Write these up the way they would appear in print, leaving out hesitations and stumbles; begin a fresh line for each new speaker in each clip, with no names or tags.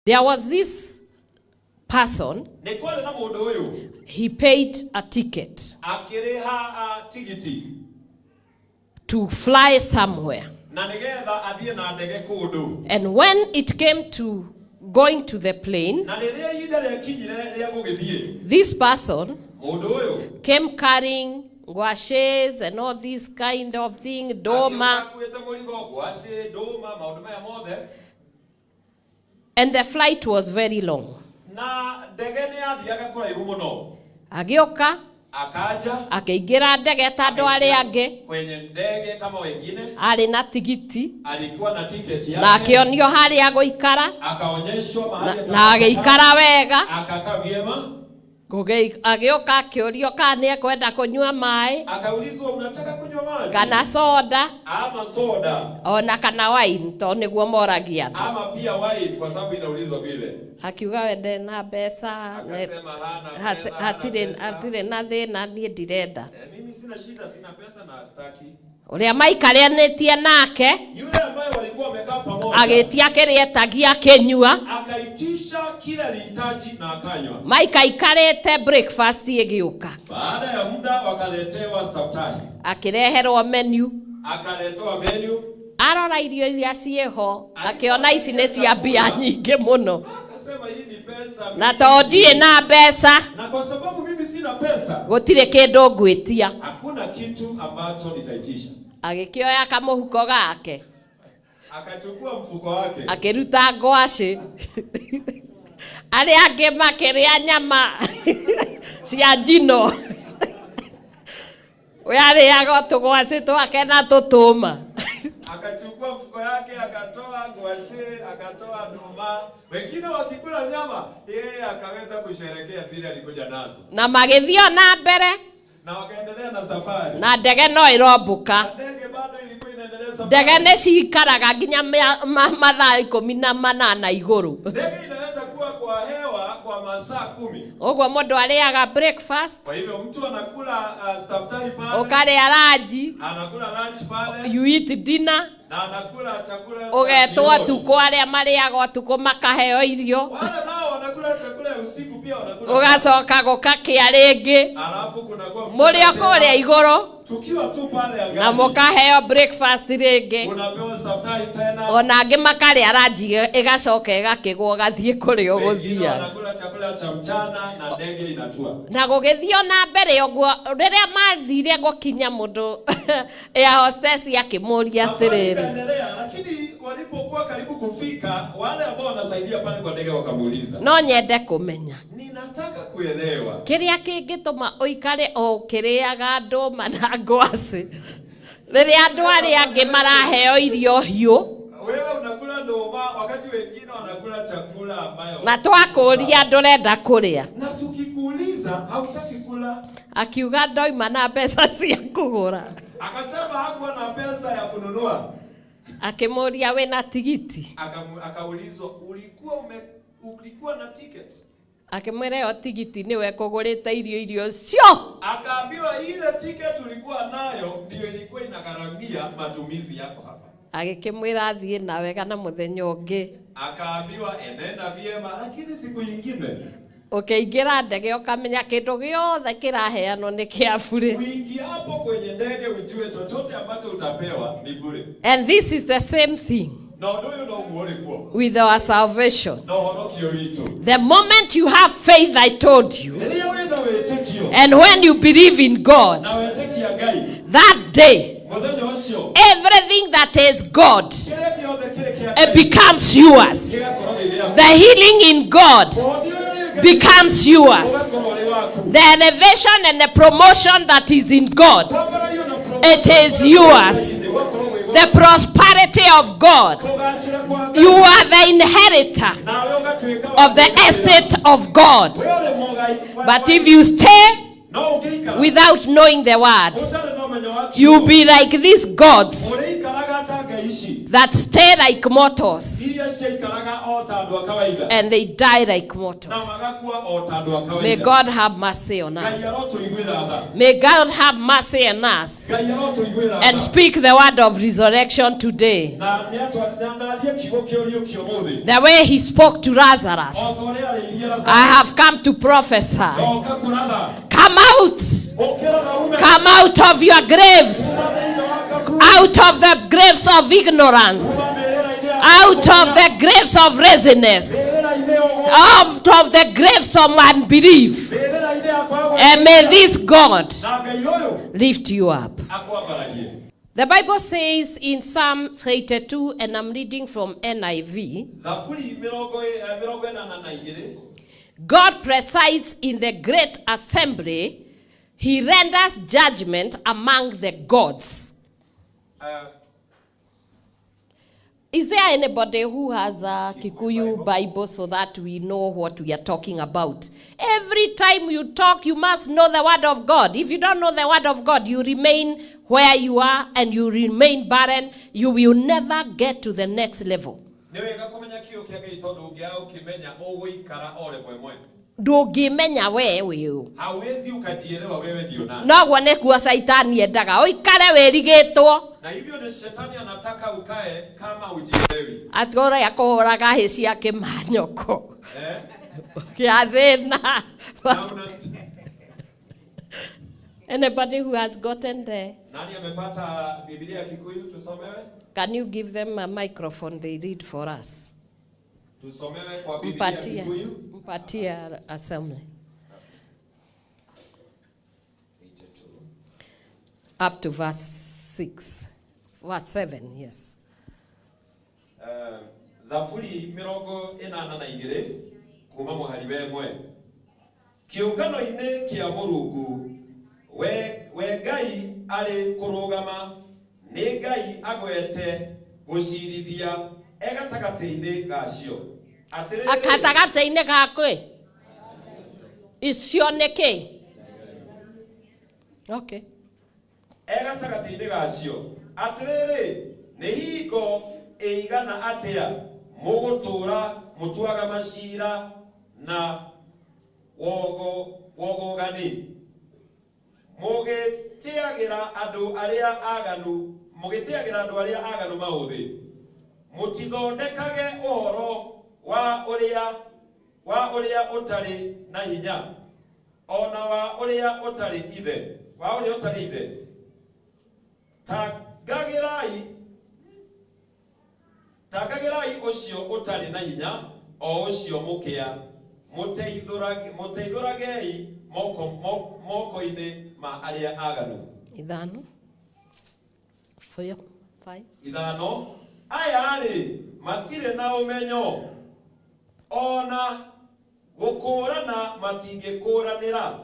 There was this person,
Nĩ kwarĩ na mũndũ ũyũ,
he paid a ticket
akĩrĩha tigiti
to fly somewhere.
Na nĩgetha athiĩ na ndege kũndũ.
And when it came to going to the plane,
Na rĩrĩa ihinda rĩakinyire rĩa gũgĩthiĩ,
this person
mũndũ ũyũ
came carrying ngwacĩ and all this kind of thing, ndũma,
akuĩte mũrigo, ngwacĩ, ndũma, maũndũ maya mothe.
And the flight was very long.
Na ndege nĩ yathiaga kũraihu mũno.
Agĩũka,
Akaja
akĩingĩra ndege ta andũ arĩa angĩ,
kwenye ndege kama wengine.
Arĩ na tigiti,
Alikuwa na tiketi
na
yake,
akĩonio harĩa gũikara,
akaonyeshwa
na,
mahali
na agĩikara wega.
Akakaa vyema.
Agĩũka akĩũrio kana nĩ ekwenda kũnyua maĩ
Akaulizwa, "Unataka kunywa maji
kana soda
ama soda
ona kana wine, tondũ nĩguo moragia andũ.
Ama pia wine?" Kwa sababu inaulizwa vile.
Akiuga we ndarĩ na mbeca
Akasema hana fedha, hana
hatirĩ
pesa.
Hatirĩ na thĩna, niĩ ndirenda.
"Mimi sina shida, sina pesa na staki."
Ũrĩa maikaranĩtie nake
Yule ambaye walikuwa wamekaa pamoja
agĩtia kĩrĩa etagia akĩnyua.
Akaitisha kila alihitaji na akanywa.
Maikaikarĩte, breakfast ĩgĩũka.
Baada ya muda wakaletewa staftahi,
Akĩreherwo menu.
Akaletewa menu.
Arora irio iria ciĩho akĩona ici nĩ cia mbia nyingĩ mũno.
Akasema, "Hii ni pesa
Na
mingi."
tondũ ndirĩ na mbeca,
Na kwa sababu mimi sina pesa,
gũtirĩ kĩndũ ngwĩtia.
Hakuna kitu ambacho nitaitisha.
Agĩkĩoya kamũhuko gake,
Akachukua mfuko wake,
akĩruta ngwacĩ. Arĩa angĩ makĩrĩa nyama cia njino, we arĩaga o tũgwacĩ twake na tũtũma.
Akachukua mfuko yake, akatoa ngwashe, akatoa nduma. Wengine wakikula nyama, yeye akaweza kusherekea zile alikuja nazo,
Na magĩthiĩ o na mbere,
na wakaendelea na safari.
Na ndege no ĩrombũka.
Na ndege bado ilikuwa inaendelea safari.
Ndege nĩ cikaraga nginya mathaa 18 igũrũ.
Ndege inaweza kuwa kwa hewa kwa masaa 10.
Ũguo mũndũ arĩaga breakfast,
Kwa hivyo mtu anakula staftahi pale,
ũkarĩa lunch,
anakula lunch pale,
you eat dinner,
na anakula chakula cha
ũgetwo
jioni.
ũtukũ, arĩa marĩaga ũtukũ makaheo irio.
Wale nao wanakula chakula ya usiku pia wanakula.
Ũgacoka gũkakĩa rĩngĩ,
Alafu kunakuwa mchana
mũrĩ o
tena.
kũrĩa igũrũ,
Tukiwa tu pale angani.
Na mũkaheo breakfast rĩngĩ.
Unapewa staftahi tena.
Ona angĩ makarĩa lunch, ĩgacoka ĩgakĩgwo, ũgathiĩ kũrĩa
Wengine
ũgũthiaga.
Wanakula chakula cha mchana na ndege inatua.
Na gũgĩthiĩ na mbere ũguo, rĩrĩa mathire gũkinya, mũndũ air hostess akĩmũria
Safari
atĩrĩrĩ,
ikaendelea, lakini walipokuwa karibu kufika, wale ambao wanasaidia pale kwa ndege wakamuuliza,
no nyende kũmenya,
"Ninataka kuelewa,
kĩrĩa kĩngĩtũma ũikare o ũkĩrĩaga ndũma na ngwacĩ rĩrĩa andũ arĩa angĩ maraheo irio hiũ,
wewe unakula nduma wakati wengine wanakula chakula ambayo
na twakũria ndũrenda kũrĩa?
Na tukikuuliza hautaki kula."
Akiuga ndoima na mbeca cia kũgũra.
Akasema hakuwa na pesa ya kununua.
Akĩmũria, "Wĩna tigiti?"
Akaulizwa, "Ulikuwa na ticket?"
Akĩmwĩra ĩyo tigiti nĩwe kũgũrĩte irio cio.
Akaambiwa ile ticket ulikuwa nayo ndio ilikuwa inagharamia matumizi yako hapa.
Agĩkĩmwĩra athiĩ na wega na mũthenya ũngĩ.
Akaambiwa enenda vyema, lakini siku nyingine.
Ũkĩingĩra ndege ũkamenya kĩndũ gĩothe kĩraheanwo nĩ kĩa bure.
Uingia hapo kwenye ndege ujue chochote ambacho utapewa ni bure.
And this is the same thing
Na ũndũ ũyũ noguo ũrĩ kuo
with our salvation.
na ũhonokio witũ.
The moment you have faith, I told you,
Rĩrĩa wĩna wĩtĩkio
and when you believe in God,
na wetĩkia Ngai,
that day,
mũthenya ũcio,
everything that is God,
kĩrĩa gĩothe kĩrĩ kĩa
it
Ngai
becomes yours.
gĩgakorwo gĩ gĩaku.
The healing in God
Ũhoti ũrĩa ũrĩ Ngai
becomes yours.
ũgakorwo ũrĩ waku.
The elevation and the promotion that is in God,
Kwambarario na promotion
it is yours.
ũgakorwo wĩ
The prosperity of God,
kũgacĩra kwa Ngai,
you are the inheritor
nawe ũgatuĩka wa
of the
kũgaĩra.
estate of God.
We ũrĩ mũgai
But if you stay
no ũngĩikara
without knowing the word,
ũtarĩ na ũmenyo wa
you'll
kiugo,
be like these gods
ũrĩikaraga ta ngai ici.
That stay like mortals
Iria ciaikaraga o ta andũ a kawaida.
and they die like
Na
mortals.
magakua o ta andũ a
May
kawaida.
God have mercy on
Ngai
us.
arotũiguĩra tha.
May God have mercy on us
Ngai arotũiguĩra
and
tha.
speak the word of resurrection today.
Na na arie kiugo kĩa ũriũkio ũmũthĩ.
The way he spoke to Lazarus.
O ta ũrĩa arĩirie Lazaro.
I have come to prophesy.
Ndoka kũratha.
Come out!
Ũkĩra na ume.
Come out of your graves!
Kuma thĩinĩ wa kaburi.
Out of the graves of ignorance!
Kuma mbĩrĩra-inĩ ya
Out of the graves of laziness!
mbĩrĩra-inĩ ya ũgũrũ.
Out of the graves of unbelief!
Mbĩrĩra-inĩ ya kwaga
And may this God
na Ngai ũyũ
lift you up.
akwambararie.
The Bible says in Psalm 82, and I'm reading from NIV.
Thaburi 42.
God presides in the great assembly. He renders judgment among the gods. Is there anybody who has a Kikuyu Bible so that we know what we are talking about? Every time you talk, you must know the word of God. If you don't know the word of God, you remain where you are and you remain barren. You will never get to the next level.
Nĩ wega kũmenya kiugo kĩa Ngai tondũ ũngĩaga gũkĩmenya ũgũikara o level ĩmwe.
Ndũngĩmenya we wĩ ũ.
Hauwezi ukajielewa wewe ndio nani.
Noguo nĩguo Caitani endaga ũikare wĩrigĩtwo.
Na hivyo ndio shetani anataka ukae kama ujielewi.
Atĩ ũrĩa kũhũraga hĩ cia kĩmanyoko
Eh?
kĩa thĩna.
Na una,
Anybody who has gotten there,
nani amepata Biblia ya Kikuyu tusomewe?
can you give them a microphone? They read for us.
Tusomewe kwa Biblia ya
Mpatie,
Kikuyu.
mpatie asome up to verse 6, verse 7, yes.
Thaburi 82 kuma mũhari wa 1. Kĩũngano-inĩ kĩa Mũrungu we Ngai arĩ kũrũgama, nĩ Ngai agwete gũcirithia e gatagatĩ-inĩ gacio. Atĩrĩrĩ,
Gatagatĩ-inĩ gakĩ icio nĩ kĩ? Okay.
E gatagatĩ-inĩ gacio. Atĩrĩrĩ, nĩ hingo ĩigana atĩa mũgũtũũra mũtuaga macira na wogogani, mũgĩtĩagĩra andũ arĩa aganu, mũgĩtĩagĩra andũ arĩa aganu maũthĩ? Mũtithondekage ũhoro wa ũrĩa ũtarĩ na hinya, ona wa ũrĩa ũtarĩ ithe, wa ũrĩa ũtarĩ ithe. Tangagĩrai ũcio ũtarĩ na hinya, o ũcio mũkĩa, mũteithũragei moko-inĩ ma arĩa aganu.
5, 4, 5.
5. Aya-rĩ, matirĩ na ũmenyo, ona gũkũũrana matingĩkũũranĩra.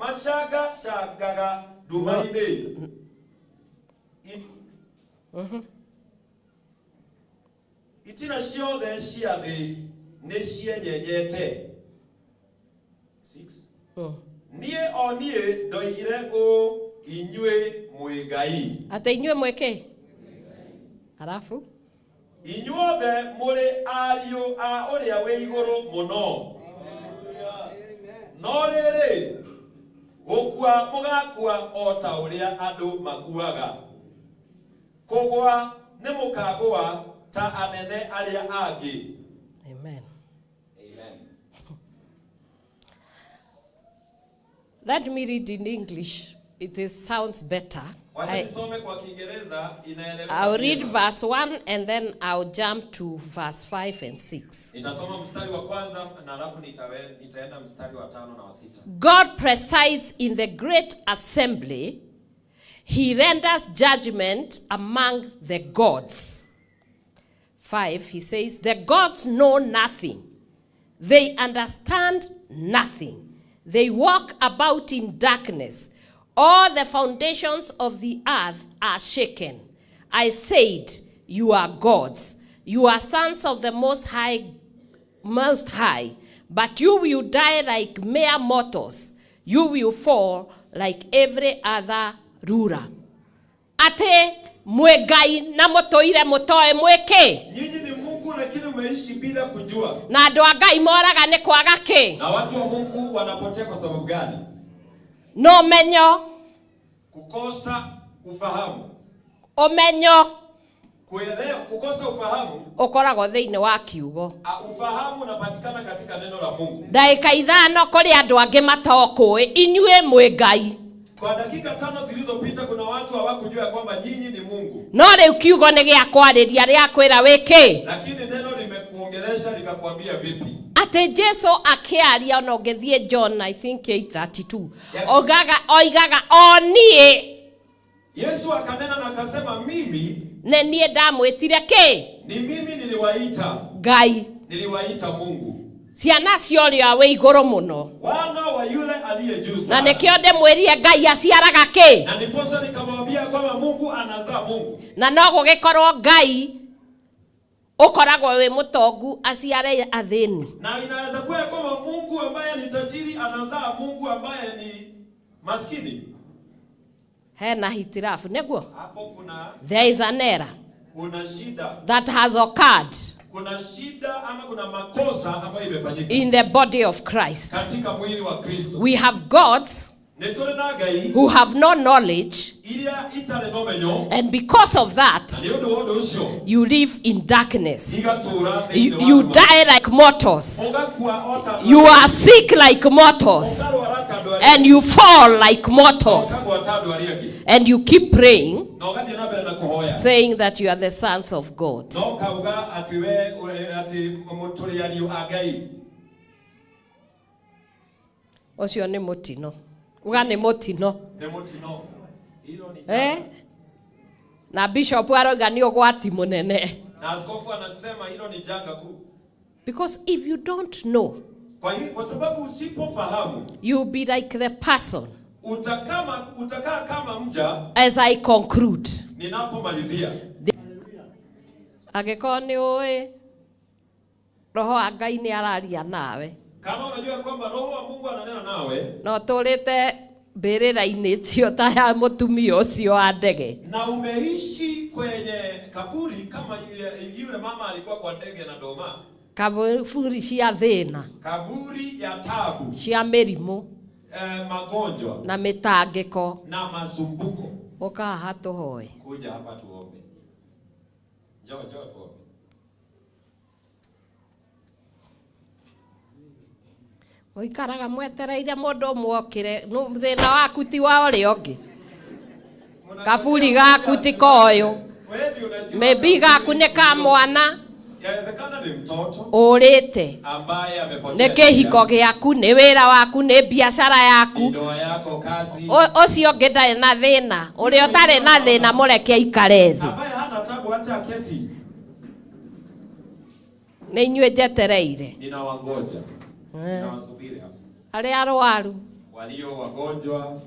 Macangacangaga nduma-inĩ. Itina ciothe cia thĩ nĩ cienyenyete. 6. Niĩ o niĩ ndoigire ũũ, inyuĩ mwĩ ngai.
Atĩ inyuĩ mwĩkĩ? Arafu?
Inyuothe mũrĩ ariũ a ũrĩa wĩ igũrũ mũno, no rĩrĩ, gũkua mũgakua o ta ũrĩa andũ makuaga, kũgũa nĩ mũkagũa ta anene arĩa angĩ.
Amen.
Amen.
Let me read in English. It sounds better.
Wacha nisome kwa Kiingereza, inaeleweka
I'll read
vyema.
verse 1 and then I'll jump to verse 5 and 6.
Nitasoma mstari wa kwanza na alafu nitaenda mstari wa 5 na wa 6.
God presides in the great assembly. He renders judgment among the gods. 5, he says, the gods know nothing. They understand nothing. They walk about in darkness. All the foundations of the earth are shaken. I said, you are gods. You are sons of the Most High, Most High. But you will die like mere mortals. You will fall like every other ruler. Atĩ Mwĩ Ngai na mũtũire mũtoĩ mwĩ kĩ.
Nyinyi ni Mungu lakini umeishi bila kujua.
Na andũ a Ngai moraga nĩ kwaga kĩ?
Na watu wa Mungu wanapotea kwa sababu gani?
No menyo.
Kukosa ufahamu.
Ũmenyo.
Kuelewa, kukosa ufahamu.
Ũkoragwo thĩinĩ wa kiugo.
Ufahamu unapatikana katika neno la Mungu.
Ndagĩka 5 kũrĩ andũ angĩ matokũĩ inyuĩ mwĩ Ngai.
Kwa dakika 5 zilizopita kuna watu hawakujua ya kwamba nyinyi ni Mungu.
No rĩu kiugo nĩ gĩa kwarĩria rĩa kwĩra wĩ kĩ.
Lakini neno limekuongelesha likakwambia vipi?
Atĩ Jesu akĩaria ona ũngĩthiĩ John I think 8:32 oigaga oigaga o niĩ.
Yesu akanena na akasema, mimi
nĩ niĩ ndamwĩtire kĩ?
Ni mimi niliwaita.
Ngai.
Niliwaita Mungu.
Ciana cia ũrĩa wĩ igũrũ mũno.
Wana wa yule aliye juu
Na
sana.
nĩkĩo ndĩmwĩrire Ngai aciaraga kĩ?
Na ndiposa nikamwambia kwamba Mungu anazaa Mungu.
Na no gũgĩkorwo Ngai ũkoragwo wĩ mũtongu aciare athĩni.
Na inaweza kuwa ya kwamba Mungu ambaye ni tajiri anazaa Mungu ambaye ni maskini.
Hena hitilafu nĩguo.
Hapo kuna
There is an error
kuna shida.
that has occurred
Kuna shida ama kuna makosa ambayo imefanyika
in the body of Christ.
katika mwili wa Kristo.
We have gods
Nĩ tũrĩ na ngai
who have no knowledge,
iria itarĩ na ũmenyo,
and because of that,
na nĩ ũndũ wa ũndũ ũcio
you live in darkness.
igatũũra
You,
thĩinĩ wa
you
nduma.
die like mortals.
Ũgakua o ta andũ
You
arĩa-
are sick like mortals.
ũkarwara ta andũ arĩa-
And you fall like mortals.
ũkagwa ta andũ arĩa angĩ.
And you keep praying,
Na ũgathiĩ na mbere na kũhoya,
saying that you are the sons of God.
na ũkauga atĩ we atĩ tũrĩ ariũ a Ngai.
Ũcio nĩ mũtino. Uga nĩ mũtino.
Nĩ mũtino. Hilo ni
Eh?
janga.
Na bishop aroiga nĩ ũgwati mũnene.
Na askofu anasema hilo ni janga kuu.
Because if you don't know,
Kwa sababu usipofahamu
you'll be like the person.
Utakaa kama mja.
As I conclude.
Ninapomalizia.
Angĩkorwo nĩ ũĩ roho wa Ngai nĩ araria nawe.
Kama unajua kwamba roho wa Mungu ananena nawe,
Na ũtũrĩte mbĩrĩra-inĩ tio ta ya mũtumia ũcio wa ndege.
Na umeishi kwenye kaburi kama yule mama alikuwa kwa ndege na ndoma.
Kaburi cia thĩna.
Kaburi ya tabu.
Cia mĩrimũ.
Magonjwa.
Na mĩtangĩko.
Na masumbuko.
Ũka haha tũhoe.
Kuja hapa tuombe. Njoo, njoo tuombe.
Ũikaraga mwetereire mũndũ ũmwe okĩre, thĩna waku ti wa ũrĩa ũngĩ. Kaburi gaku ti ka ũyũ.
Wewe ndio unajua.
Maybe gaku nĩ ka mwana.
Yawezekana ni mtoto
ũrĩte.
Ambaye amepotea.
Nĩ kĩhiko gĩaku, nĩ wĩra waku, nĩ biacara yaku.
Ni ndoa yako, kazi.
Ũcio ũngĩ ndarĩ na thĩna. Ũrĩa ũtarĩ na thĩna mũreke aikare thĩ.
Ambaye hana tabu acha aketi.
Nĩ inyuĩ njetereire.
Ninawangoja. Ninawasubiri hapa.
Arĩa arwaru.
Walio wagonjwa.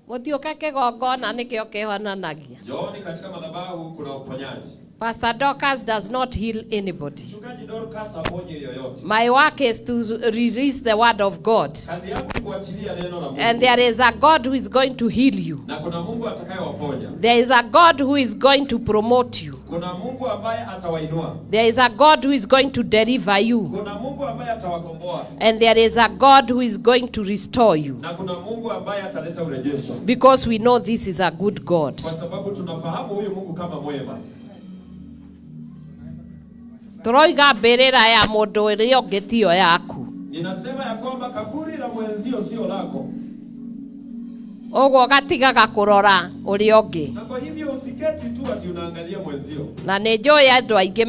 Mũtiũke kĩgongona nĩkĩo kĩhonanagia.
Njooni katika madhabahu kuna uponyaji.
Pastor Dorcas does not heal anybody.
Mchungaji Dorcas haponyi yoyote.
My work is to release the word of God.
Kazi yangu ni kuachilia neno la Mungu.
And there is a God who is going to heal you.
Na kuna Mungu atakayewaponya.
There is a God who is going to promote you.
Kuna Mungu ambaye atawainua.
There is a God who is going to deliver you.
Kuna Mungu ambaye atawakomboa.
And there is a God who is going to restore you.
Na kuna Mungu ambaye ataleta urejesho.
Because we know this is a good God.
Kwa sababu tunafahamu huyu Mungu kama mwema.
Turoiga mbĩrĩra ya mũndũ ũrĩa ũngĩ tiyo yaku.
Ninasema ya kwamba kaburi la mwenzio sio lako.
Ũguo gatigaga kũrora ũrĩa ũngĩ.
Na kwa hivyo usiketi tu ati unaangalia mwenzio.
Na nĩ njũĩ andũ aingĩ.